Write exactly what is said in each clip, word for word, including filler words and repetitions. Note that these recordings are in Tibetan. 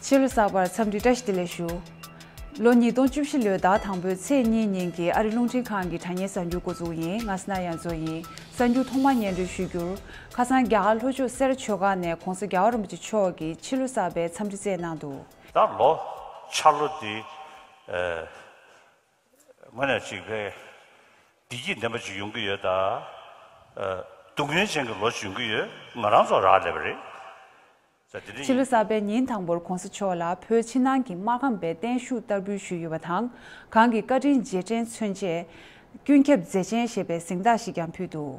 ཕྱི་ལོ་གསར་པར་འཚམས་འདྲི་བཀྲ་ཤིས་བདེ་ལེགས་ཞུ། ལོ་ཉིས་སྟོང་བཅུ་བཞི་ལོའི་ཟླ་དང་པོའི་ཚེས་གཉིས་ཉིན་གྱི་ཨ་རི་རླུང་འཕྲིན་ཁང་གི་དྲ་བརྙན་གསར་འགྱུར་འགོ་འཛུགས་ཡིན། ང་སྣ་ཡང་མཛོ་ཡིན། གསར་འགྱུར་ཐོག་མར་སྙན་སྒྲོན་ཞུ་རྒྱུར། ཁ་སང་རྒྱ་གར་ལྷོ་ཕྱོགས་སེ་ར་ཆོས་སྒར་ནས་༸གོང་ས་༸རྒྱལ་བ་རིན་པོ་ཆེ་མཆོག་གིས་ཕྱི་ལོ་གསར་པའི་འཚམས་འདྲི་སྩལ་གནང་འདུག་ད་ལོ་འཆར་ལོ་འདི། ཨ། དངོས་གནས་ཅིག་ཕལ་བདེ་སྐྱིད་ལྡན་པ་ཅིག་ཡོང་གི་ཡོད་ད། ཨ། སྡུག་བསྔལ་ཅན་གྱི་ལོ་ཅིག་ཡོང་གི་ཡོད། ང་རང་ཚོ་རག་ལས་པ་རེད། ས་དེ་རིང་ཕྱི་ལོ་གསར་པའི་ཉིན་དང་པོར་༸གོང་ས་མཆོག་ལ་བོད་ཕྱི་ནང་གི་སྨར་ཁམས་པའི་བརྟན་བཞུགས་བསྟར་འབུལ་ཞུས་ཡོད་པ་དང་། གང་གི་བཀའ་དྲིན་རྗེས་དྲན་མཚོན་ཆེད། ཀུན་ཁྱབ་མཛད་ཆེན་ཞེས་པའི་གཟེངས་རྟགས་ཤིག་ཀྱང་ཕུལ་འདུག་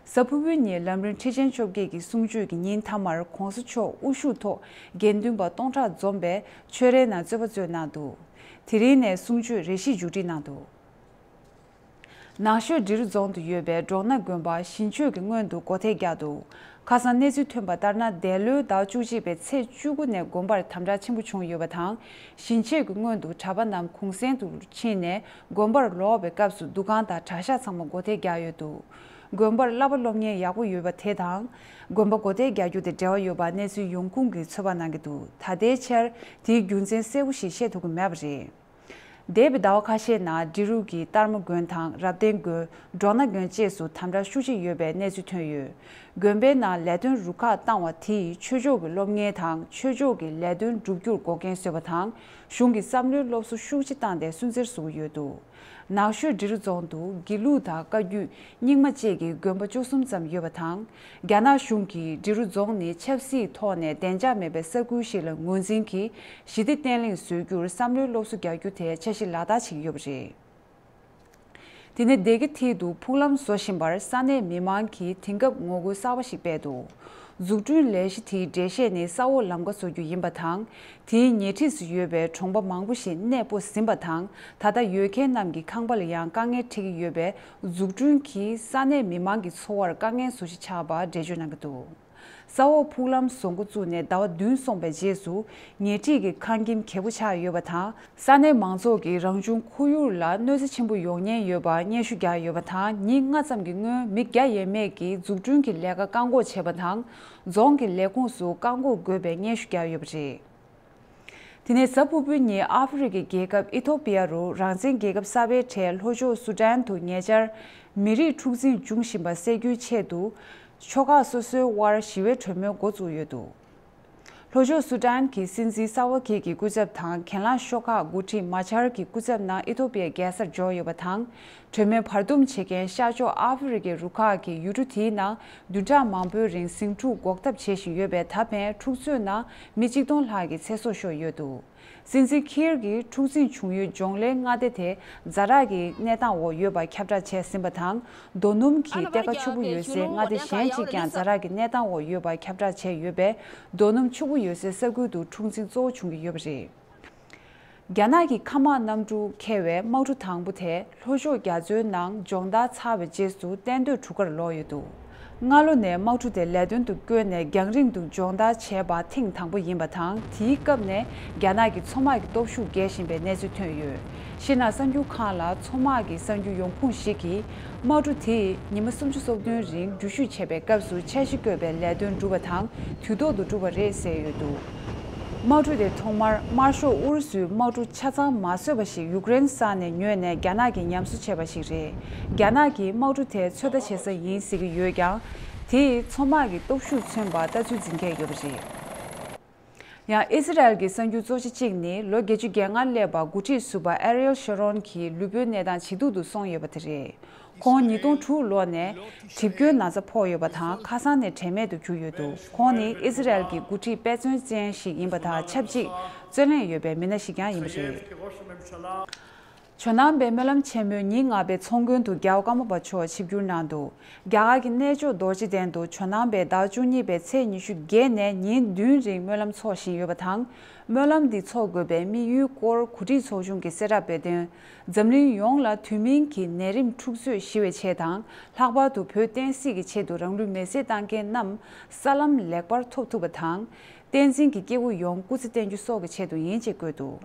གཟའ་ཕུར་བུའི་ཉིན་ལམ་རིམ་ཁྲི་ཆེན་བཅོ་བརྒྱད་ཀྱི་གསུང་ཆོས་ཀྱི་ཉིན་མཐའ་མར་༸གོང་ས་མཆོག་དབུ་བཞུགས་ཐོག་དགེ་འདུན་པ་སྟོང་ཕྲག་འཛོམས་པས་ཆོས་རའི་ནང་རྩོད་པ་རྩོད་གནང་འདུག་དེ་རིང་ནས་གསུང་ཆོས་རེ་ཞིག་མཇུག་སྒྲིལ་གནང་འདུག་ནག་ཆུ་འབྲི་རུ་རྫོང་དུ་ཡོད་པའི་འབྲོག་སྣ་དགོན་པ་ཞིང་ཆོས་ཀྱི་སྔོན་དུ་སྒོ་ཐེལ་བརྒྱབ་འདུག་ཁ་སང་གནས་ཚུལ་ཐོན་པ་ལྟར་ན། འདས་ལོའི་ཟླ་བཅུ་གཅིག་པའི་ཚེས་བཅུ་དགུ་ནས་དགོན་པར་དམ་དྲག་ཆེན་པོ་བྱུང་ཡོད་པ་དང་། ཞིང་ཆོས་ཀྱི་སྔོན་དུ་གྲྭ་པ་རྣམས་གུང་སེང་དུ་ཕྱིན་ནས་དགོན་པར་ལོག་པའི་སྐབས་སུ་འདུ་ཁང་དང་གྲྭ་ཤག་ཚང་མ་སྒོ་ཐེལ་བརྒྱབ་ཡོད་འདུག་དགོན་པར་བསླབ་པ་སློབ་གཉེར་ཡག་པོ་ཡོད་པ་དེ་དང་། དགོན་པ་སྒོ་ཐེལ་རྒྱག་རྒྱུ་དེ་འབྲེལ་བ་ཡོད་པ་གནས་ཚུལ་ཡོང་ཁུངས་ཀྱིས་ཚོད་དཔག་གནང་གི་འདུག་ད་ལྟའི་ཆར་དེའི་རྒྱུ་མཚན་གསལ་པོ་ཞིག་ཤེས་ཐུབ་ཀྱི་མེད་པ་རེད། འདས་པའི་ཟླ་བ་ཁ་ཤས་ནང་འབྲི་རུ་གི་ལྟར་མ་དགོན་དང་རབ་བརྟན་དགོན། འབྲོག་སྣ་དགོན་བཅས་སུ་དམ་དྲག་ཤུགས་ཆེ་ཡོད་པའི་གནས་ཚུལ་ཐོན་ཡོད། དགོན་པའི་ནང་ལས་དོན་རུ་ཁག་བཏང་བ་དེས་ཆོས་ཕྱོགས་ཀྱི་སློབ་གཉེར་དང་ཆོས་ཕྱོགས་ཀྱི་ལས་དོན་བསྒྲུབ་རྒྱུར་འགོག་རྐྱེན་བཟོས་པ་དང་། གཞུང་གི་བསམ་བློའི་སློབ་གསོ་ཤུགས་ཆེ་བཏང་སྟེ་སུན་གཙེར་བཟོ་གི་ཡོད་འདུག་ནག་ཆུའི་འབྲི་རུ་རྫོང་དུ་དགེ་ལུགས་དང་བཀའ་བརྒྱུད་རྙིང་མ་བཅས་ཀྱི་དགོན་པ་བཅུ་གསུམ་ཙམ་ཡོད་པ་དང་། རྒྱ་ནག་གཞུང་གིས་འབྲི་རུ་རྫོང་ནི་ཆབ་སྲིད་ཐོག་ནས་བདེ་འཇགས་མེད་པའི་ས་ཁུལ་ཞིག་ལ་ངོས་འཛིན་གྱིས་ཞི་བདེ་བརྟན་ལྷིང་བཟོ་རྒྱུར་བསམ་བློའི་སློབ་གསོ་རྒྱག་རྒྱུ་དེ་འཆར་གཞི་ལག་བསྟར་བྱེད་ཀྱི་ཡོད་པ་རེད། དེ་ནས་སྡེ་དགེ་མཐིལ་དུ་ཕུག་ལམ་བཟོ་བཞིན་པར་ས་གནས་མི་མང་གིས་དེང་སྐབས་ངོ་རྒོལ་གསར་པ་ཞིག་སྤེལ་འདུག་འཛུགས་སྐྲུན་ལས་གཞི་དེའི་འགྲེལ་བཤད་ནི་ས་འོག་ལམ་ཁ་བཟོ་རྒྱུ་ཡིན་པ་དང་། དེའི་ཉེ་འཁྲིས་སུ་ཡོད་པའི་གྲོང་པ་མང་པོ་ཞིག་གནས་སྤོ་ཟིན་པ་དང་། ད་ལྟ་ཡོད་མཁན་རྣམས་ཀྱི་ཁང་པ་ལ་ཡང་དཀའ་ངལ་འཕྲད་ཀྱི་ཡོད་པས། འཛུགས་སྐྲུན་གྱིས་ས་གནས་མི་མང་གི་འཚོ་བར་དཀའ་ངལ་བཟོ་གཞི་ཆགས་པ་འགྲེལ་བརྗོད་གནང་གི་འདུག་ས་འོག་ཕུག་ལམ་བཟོ་འགོ་བཙུགས་ནས་ཟླ་བ་བདུན་སོང་པའི་རྗེས་སུ། ཉེ་འཁྲིས་ཀྱི་ཁང་ཁྱིམ་གས་པོ་ཆགས་ཡོད་པ་དང་། ས་གནས་མང་ཚོགས་ཀྱིས་རང་བྱུང་ཁོར་ཡུག་ལ་གནོད་འཚེ་ཆེན་པོ་ཡོང་ཉེན་ཡོད་པར་སྙན་ཞུ་བརྒྱབ་ཡོད་པ་དང་། ཉིན་ལྔ་ཙམ་གྱི་སྔོན་མི་བརྒྱ་ཡས་མས་ཀྱིས་འཛུགས་སྐྲུན་གྱི་ལས་ཀ་བཀག་འགོག་བྱས་པ་དང་། རྫོང་གི་ལས་ཁུངས་སུ་བཀག་འགོག་དགོས་པའི་སྙན་ཞུ་བརྒྱབ་ཡོད་པ་རེད། དེ་ནས་གཟའ་ཕུར་བུའི་ཉིན་ཨ་ཧྥེ་རི་ཁའི་རྒྱལ་ཁབ་ཨི་ཐོ་པི་ཡ་རུ་རང་བཙན་རྒྱལ་ཁབ་གསར་པའི་གྲས་ལྷོ་ཕྱོགས་སུ་ཌན་དུ་ཉེ་ཆར་མི་རིགས་འཁྲུག་འཛིང་འབྱུང་བཞིན་པ་སེལ་རྒྱུའི་ཆེད་དུ་ཆོལ་ཁག་སོ་སོའི་དབར་ཞི་བའི་གྲོས་མོལ་འགོ་བཙུགས་ཡོད་འདུག་ལྷོ་ཕྱོགས་སུ་ཌན་གྱི་སྲིད་འཛིན་སཱལ་ཝ་ཀིར་གྱི་སྐུ་ཚབ་དང་། གྱེན་ལངས་ཤོག་ཁག་འགོ་ཁྲིད་མ་ཆར་གྱི་སྐུ་ཚབ་རྣམས་ཨི་ཐོ་པི་ཡའི་རྒྱལ་སར་འབྱོར་ཡོད་པ་དང་། གྲོས་མོལ་བར་འདུམ་བྱེད་མཁན་ཤར་ཕྱོགས་ཨ་ཧྥེ་རི་ཁའི་རུ་ཁག་གིས་ཡུལ་གྲུ་དེའི་ནང་བདུན་ཕྲག་མང་པོའི་རིང་ཟིང་འཁྲུག་འགོག་ཐབས་བྱེད་བཞིན་ཡོད་པས། ད་ཕན་འཁྲུག་རྩོད་ནང་མི་གཅིག་སྟོང་ལྷག་གི་ཚེ་སྲོག་ཤོར་ཡོད་འདུག་སྲིད་འཛིན་ཁིར་གྱིས་འཁྲུག་འཛིང་བྱུང་ཡུལ་ཇོང་ལའི་མངའ་སྡེ་དེ་ཛ་དྲག་གི་གནས་སྟངས་འོག་ཡོད་པ་ཁྱབ་བསྒྲགས་བྱས་ཟིན་པ་དང་། རྡོ་སྣུམ་གྱི་གཏེར་ཁ་ཕྱུག་པོ་ཡོད་སའི་མངའ་སྡེ་གཞན་གཅིག་ཀྱང་ཛ་དྲག་གི་གནས་སྟངས་འོག་ཡོད་པ་ཁྱབ་བསྒྲགས་བྱས་ཡོད་པས། རྡོ་སྣུམ་ཕྱུག་པོ་ཡོད་སའི་ས་ཁུལ་དུ་འཁྲུག་འཛིང་གཙོ་བོ་བྱུང་གི་ཡོད་པ་རེད། རྒྱ་ནག་གི་མཁའ་དམག་གནམ་གྲུ་འཁྱེར་བའི་དམག་གྲུ་དང་པོ་དེ་ལྷོ་ཕྱོགས་རྒྱ་མཚོའི་ནང་སྦྱོང་བརྡར་ཚར་བའི་རྗེས་སུ་གཏན་སྡོད་གྲུ་ཁར་ལོག་ཡོད་འདུག་སྔ་ལོ་ནས་དམག་གྲུ་དེ་ལས་དོན་དུ་བསྐོས་ནས་རྒྱང་རིང་དུ་སྦྱོང་བརྡར་བྱས་པ་ཐེངས་དང་པོ་ཡིན་པ་དང་། དེའི་སྐབས་ནས་རྒྱ་ནག་གི་མཚོ་དམག་གི་སྟོབས་ཤུགས་རྒྱས་བཞིན་པའི་གནས་ཚུལ་ཐོན་ཡོད། ཤིན་ཧྭ་གསར་འགྱུར་ཁང་ལ་མཚོ་དམག་གི་གསར་འགྱུར་ཡོང་ཁུངས་ཤིག་གིས། དམག་གྲུ་དེས་ཉི་མ་སུམ་ཅུ་སོ་བདུན་རིང་འགྲུལ་བཞུད་བྱེད་པའི་སྐབས་སུ་འཆར་གཞི་བཀོད་པའི་ལས་དོན་འགྲུབ་པ་དང་། དུས་ཐོག་ཏུ་གྲུབ་པ་རེད་ཟེར་ཡོད་འདུག་དམག་གྲུ་དེ་ཐོག་མར་དམར་ཤོག་ཨུ་རུ་སུའི་དམག་གྲུ་ཆ་ཚང་མ་བཟོས་པ་ཞིག་ཡུཀ་རེན་ས་ནས་ཉོས་ནས་རྒྱ་ནག་གིས་ཉམས་གསོ་བྱས་པ་ཞིག་རེད། རྒྱ་ནག་གིས་དམག་གྲུ་དེ་ཚོད་ལྟ་བྱེད་ས་ཡིན་ཟེར་གྱི་ཡོད་ཀྱང་། དེས་མཚོ་དམག་གི་སྟོབས་ཤུགས་མཚོན་པར་ལྟ་ཚུལ་འཛིན་མཁན་ཡོད་པ་རེད། ཡང་ཨི་ཟི་རལ་གྱི་གསར་འགྱུར་གཙོ་ཆེ་གཅིག་ནི། ལོ་བརྒྱད་ཅུ་གྱ་ལྔ་སླེབས་པ་འགོ་ཁྲིད་ཟུར་པ་ཨེ་རི་ཡལ་ཤ་རོན་གྱི་ལུས་པོའི་གནས་སྟངས་ཇེ་སྡུག་ཏུ་སོང་ཡོད་པ་དེ་རེད། ཁོང་ཉིས་སྟོང་དྲུག་ལོ་ནས་གྲིབ་སྐྱོན་ན་ཚ་ཕོག་ཡོད་པ་དང་། ཁ་སང་ནས་དྲན་མེད་དུ་གྱུར་ཡོད་འདུག་ཁོང་ནི་ཨི་ཟི་རལ་གྱི་འགོ་ཁྲིད་དཔེ་མཚོན་ཅན་ཞིག་ཡིན་པ་དང་། ཆབས་ཅིག་རྩོད་གླེང་ཡོད་པའི་མི་སྣ་ཞིག་ཀྱང་ཡིན་པ་རེད། ཇོ་ནང་པའི་སྨོན་ལམ་ཆེན་མོའི་ཉིན་ལྔ་པའི་ཚོགས་མགོན་དུ་རྒྱལ་བ་ཀརྨ་པ་མཆོག་ཆིབས་བསྒྱུར་གནང་འདུག་རྒྱ་གར་གྱི་གནས་མཆོག་རྡོ་རྗེ་གདན་དུ་ཇོ་ནང་པས་ཟླ་བཅུ་གཉིས་པའི་ཚེས་ཉི་ཤུ་བརྒྱད་ནས་ཉིན་བདུན་རིང་སྨོན་ལམ་འཚོགས་བཞིན་ཡོད་པ་དང་། སྨོན་ལམ་འདི་འཚོགས་དགོས་པའི་དམིགས་ཡུལ་སྐོར་གོ་སྒྲིག་ཚོགས་ཆུང་གིས་གསལ་བསྒྲགས་སྤེལ་དོན། འཛམ་གླིང་ཡོངས་ལ་དུས་མིན་གྱི་ནད་རིམས་འཁྲུག་རྩོད་ཞི་བའི་ཆེད་དང་། ལྷག་པར་དུ་བོད་བསྟན་སྲིད་ཀྱི་ཆེད་དུ་རང་ལུས་མེར་སྲེག་བཏང་མཁན་རྣམས་ས་ལམ་ལེགས་པར་ཐོབ་ཐུབ་པ་དང་། བསྟན་འཛིན་གྱི་སྐྱེ་བོ་ཡོངས་སྐུ་ཚེ་བརྟན་རྒྱུ་སོགས་ཀྱི་ཆེད་དུ་ཡིན་ཅེས་བཀོད་འདུག་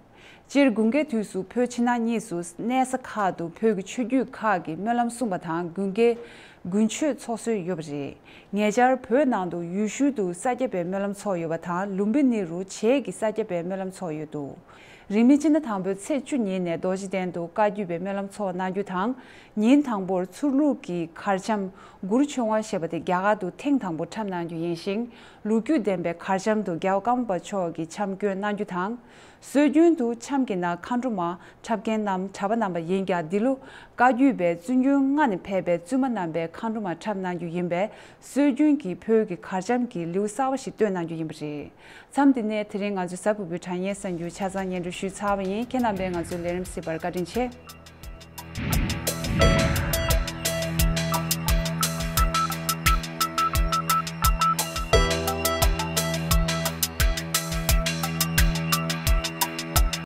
སྤྱིར་དགུན་ཁའི་དུས་སུ་བོད་ཕྱི་ནང་གཉིས་སུ་གནས་ས་ཁག་ཏུ་བོད་ཀྱི་ཆོས་བརྒྱུད་ཁག་གི་སྨོན་ལམ་གསུངས་པ་དང་དགུན་ཁའི་དགུན་མཆོད་ཚོགས་སྲོལ་ཡོད་པ་རེད། ཉེ་ཆར་བོད་ནང་དུ་ཡུལ་ཤུལ་དུ་ས་སྐྱ་པའི་སྨོན་ལམ་ཚོགས་ཡོད་པ་དང་ལུམ་བི་ནི་རུ་བྱེས་ཀྱི་ས་སྐྱ་པའི་སྨོན་ལམ་ཚོགས་ཡོད་འདུག་རིང་མིན་སྤྱི་ཟླ་དང་པོའི་ཚེས་བཅུ་ཉིན་ནས་རྡོ་རྗེ་གདན་དུ་བཀའ་བརྒྱུད་པའི་སྨོན་ལམ་ཚོགས་གནང་རྒྱུ་དང་། ཉིན་དང་པོར་ཚུར་ལུགས་ཀྱི་གར་འཆམ་གུར་ཆུང་བ་ཞེས་པ་དེ་རྒྱ་གར་དུ་ཐེངས་དང་པོ་འཁྲབ་གནང་རྒྱུ་ཡིན་ཞིང་། ལོ་རྒྱུས་ལྡན་པའི་གར་འཆམ་དུ་རྒྱལ་བ་ཀརྨ་པ་མཆོག་གིས་འཆམ་སྐྱོན་གནང་རྒྱུ་དང་། སྲོལ་རྒྱུན་དུ་འཆམ་གྱི་ནང་མཁའ་འགྲོ་མ་འཁྲབ་མཁན་རྣམས་གྲྭ་པ་རྣམ་པ་ཡིན་ཀྱང་། འདི་ལོ་བཀའ་བརྒྱུད་པའི་བཙུན་གྱོན་ལྔ་ནས་ཕེབས་པའི་བཙུན་མ་རྣམ་པས་མཁའ་འགྲོ་མ་འཁྲབ་གནང་རྒྱུ་ཡིན་པས། སྲོལ་རྒྱུན་གྱི་བོད་ཀྱི་གར་འཆམ་གྱི་ལེའུ་གསར་བ་ཞིག་བཏོན་གནང་རྒྱུ་ཡིན་པ་རེད། མཚམས་འདི་ནས་དེ་རིང་ང་ཚོའི་གཟའ་ཕུར་བུའི་དྲ་བརྙན་གསར་འགྱུར་ཆ་ཚང་སྙན་སྒྲོན་ཞུས་ཚར་བ་ཡིན། ཁྱེད་རྣམ་པས་ང་ཚོའི་ལས་རིམ་གཟིགས་པར་བཀའ་དྲིན་ཆེ།